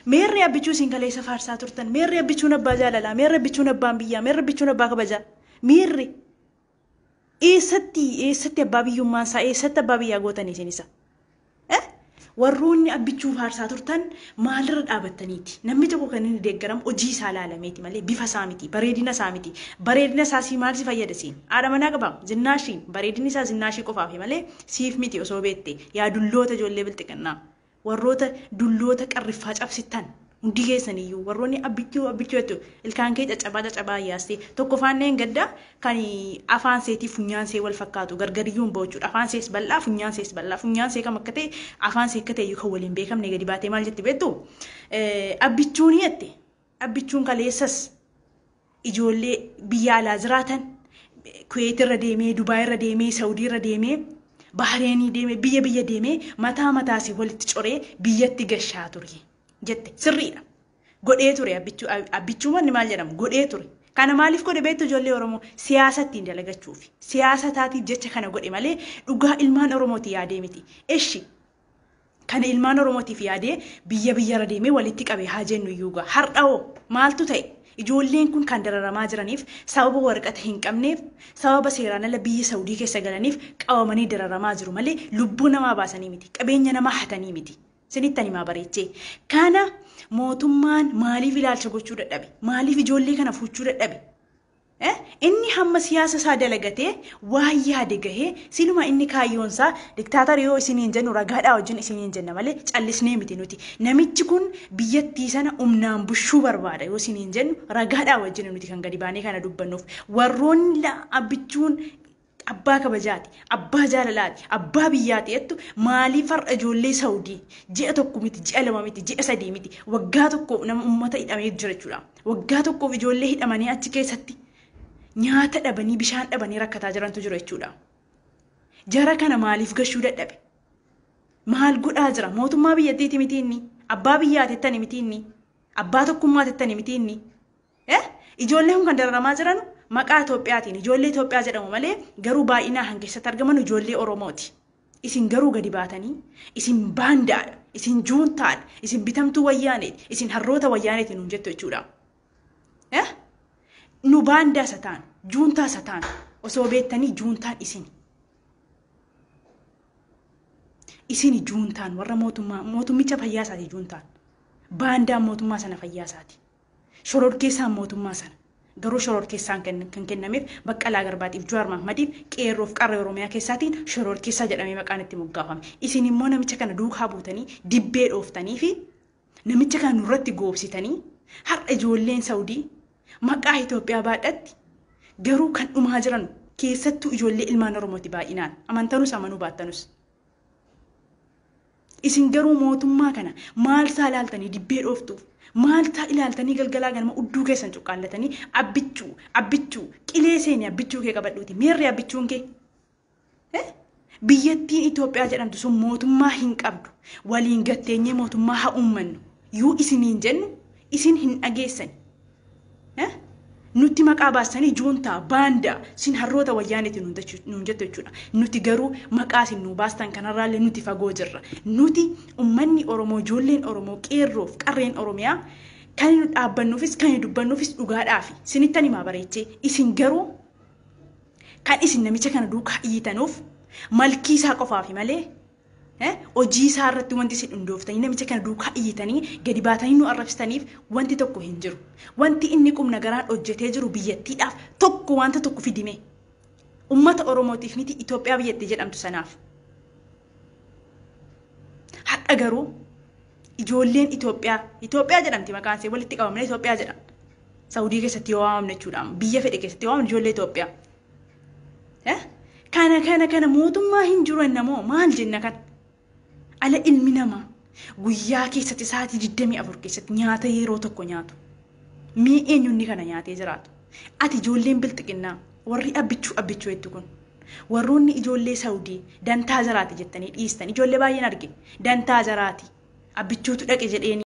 Meerri Abbichuu isin kaleessa faarsaa turtan? Meerri Abbichuun abbaa jaalalaa? Meerri Abbichuun abbaan biyyaa? Meerri Abbichuun abbaa kabajaa? Meerri eessatti abbaa biyyummaan isaa, eessatti abbaa biyyaa gootanii isin isa? Warroonni Abbichuu faarsaa turtan maalirra dhaabattaniiti? Namni tokko kan inni deeggaramu hojii isaa ilaalameeti malee bifa isaa miti, bareedina isaa miti. Bareedina isaa sii maal si fayyada siin? Haadha manaa qabaa? Zinnaashii, bareedinni isaa zinnaashii qofaafi malee siif miti osoo beekte. Yaa dulloota ijoollee bilxiqinnaa. Warroota dulloota qarriffaa cabsittan hundi keessaniyyuu, warroonni Abbichuu Abbichuu jettu, ilkaan kee caccabaa caccabaa yaastee tokko faanneen gaddaa kan afaan seetii funyaan see wal fakkaatu gargariyyuu hin bahu jechuudha. Afaan sees bal'aa, funyaan sees bal'aa, funyaan see kam akka ta'e, afaan see akka ta'e iyyuu kan waliin beekamne gadi baatee maal jetti beektu? Abbichuun jette. Abbichuun kaleessas ijoollee biyya alaa jiraatan Kuweet irra deemee, Dubaay irra deemee, Saudii irra deemee, Bahareenii deemee, biyya biyya deemee mataa mataasii walitti coree biyyatti gashaa ture jette. Sirriidha. Godhee ture Abbichuu. Abbichuu manni maal jedhamu godhee ture. Kana maaliif godhe beektu ijoollee Oromoo? Siyaasa ittiin dalagachuufi. Siyaasa taatiif jecha kana godhe malee dhugaa ilmaan Oromooti yaadee miti. Eshi, kana ilmaan Oromootiif yaadee biyya biyyarra deemee walitti qabe haa jennu iyyuu gaa. Har'awoo maaltu ta'e? Ijoolleen kun kan dararamaa jiraniif sababa waraqata hin qabneef, sababa seeraan ala biyya Saudii keessa galaniif qabamanii dararamaa jiru malee lubbuu namaa baasanii miti. Qabeenya namaa hatanii miti. Sinittan himaa bareechee. Kana mootummaan maaliif ilaalcha gochuu dadhabe? Maaliif ijoollee kana fuuchuu dadhabe? Inni hamma siyaasa isaa dalagatee waan yaade gahee, siluma inni kaayyoon isaa diktaatara yoo isiniin jennu ragaadhaa wajjin isiniin jenna malee callisnee miti nuti. Namichi kun biyyattii sana humnaan bushuu barbaada yoo isiniin jennu ragaadhaa wajjin nuti kan gadi baanee kana dubbannuuf. Warroonni Abbichuun abbaa kabajaati, abbaa jaalalaati, abbaa biyyaati jettu maaliif har'a ijoollee Saudii ji'a 1 miti, ji'a 2 miti, ji'a 3 miti, waggaa 1f nama uummata hidhamee jira jechuudha. Waggaa 1f ijoollee hidhamanii achi keessatti nyaata dhabanii, bishaan dhabanii rakkataa jirantu jiru jechuudha. Jara kana maaliif gashuu dadhabe? Maal godhaa jira? Mootummaa biyyattiiti miti inni? Abbaa biyyaati jettani miti inni? Abbaa tokkummaa jettani miti inni? Ijoolleen kun kan dararamaa jiran maqaa Itoophiyaatiin ijoollee Itoophiyaa jedhamu malee garuu baay'inaan kan keessatti argaman ijoollee Oromooti. Isin garuu gadi baatanii isin baandaadha, isin juuntaadha, isin bitamtuu wayyaaneeti, isin harroota wayyaaneeti nuun jettu jechuudha. Nu baandaa isa taanu, juuntaa isa taanu osoo beektanii juuntaan isin. Isin juuntaan warra mootummaa, mootummicha fayyaa isaati juuntaan. Baandaan mootummaa sana fayyaa isaati. Shororkeessaan mootummaa sana. Garuu shororkeessaan kan kennameef Baqqalaa Garbaatiif, Jawaar Mahmadiif, qeerroof qarree Oromiyaa keessaatiin shororkeessaa jedhamee maqaan itti moggaafame. Isin immoo namicha kana duukaa buutanii dibbee dhooftanii fi namicha kana nurratti goobsitanii har'a ijoolleen Saudii maqaa Itoophiyaa baadhatti garuu kan dhumaa jiran keessattuu ijoollee ilmaan Oromooti baay'inaan, amantanus amanuu baattanus. Isin garuu mootummaa kana maal isaa ilaaltanii dibbee dhooftuuf? Maal isaa ilaaltanii galgalaa ganama udduu keessan cuqqaallatanii Abbichuu Abbichuu qilee seeni, Abbichuu kee qabadhuuti? Meerri Abbichuun kee? Biyyattiin Itoophiyaa jedhamtu sun mootummaa hin qabdu. Waliin gatteenyee mootummaa haa uummannu yoo isiniin jennu isin hin dhageessani. Nutti maqaa baastanii juuntaa, baandaa, sin harroota wayyaaneeti nuun jettu jechuudha. Nuti garuu maqaa isin nuu baastan kanarraallee nuti fagoo jirra. Nuti uummanni Oromoo, ijoolleen Oromoo, qeerroof qarreen Oromiyaa kan nu dhaabbannuufis kan nu dubbannuufis dhugaadhaafi. Sinittan himaa bareechee. Isin garuu kan isin namicha kana duukaa iyyitanuuf malkii isaa qofaafi malee hojii isaa irratti wanti isin hundooftanii namicha kana duukaa iyyitanii gadi baatanii nu arrabsitaniif wanti tokko hin jiru. Wanti inni qubna garaan hojjetee jiru biyyattiidhaaf tokko wanta tokko fidime. Uummata Oromootiif miti, Itoophiyaa biyyattii jedhamtu sanaaf. Har'a garuu ijoolleen Itoophiyaa, Itoophiyaa jedhamti maqaan ishee, walitti qabamne Itoophiyaa jedhamti. Saudii keessatti yoo waamamne jechuudha. Biyya fedhe keessatti yoo waamamne ijoollee Itoophiyaa. Kana mootummaa hin jiru namoo maal jenna kana? Ala ilmi namaa guyyaa keessatti sa'aatii 24 keessatti nyaata yeroo tokko nyaatu. Mee eenyunni kana nyaatee jiraatu? Ati ijoolleen bilxiqinnaa warri Abbichuu Abbichuu jettu kun, warroonni ijoollee Saudii dantaa jaraati jettanii dhiistan, ijoollee baay'een arge dantaa jaraati Abbichuutu dhaqe jedheeni.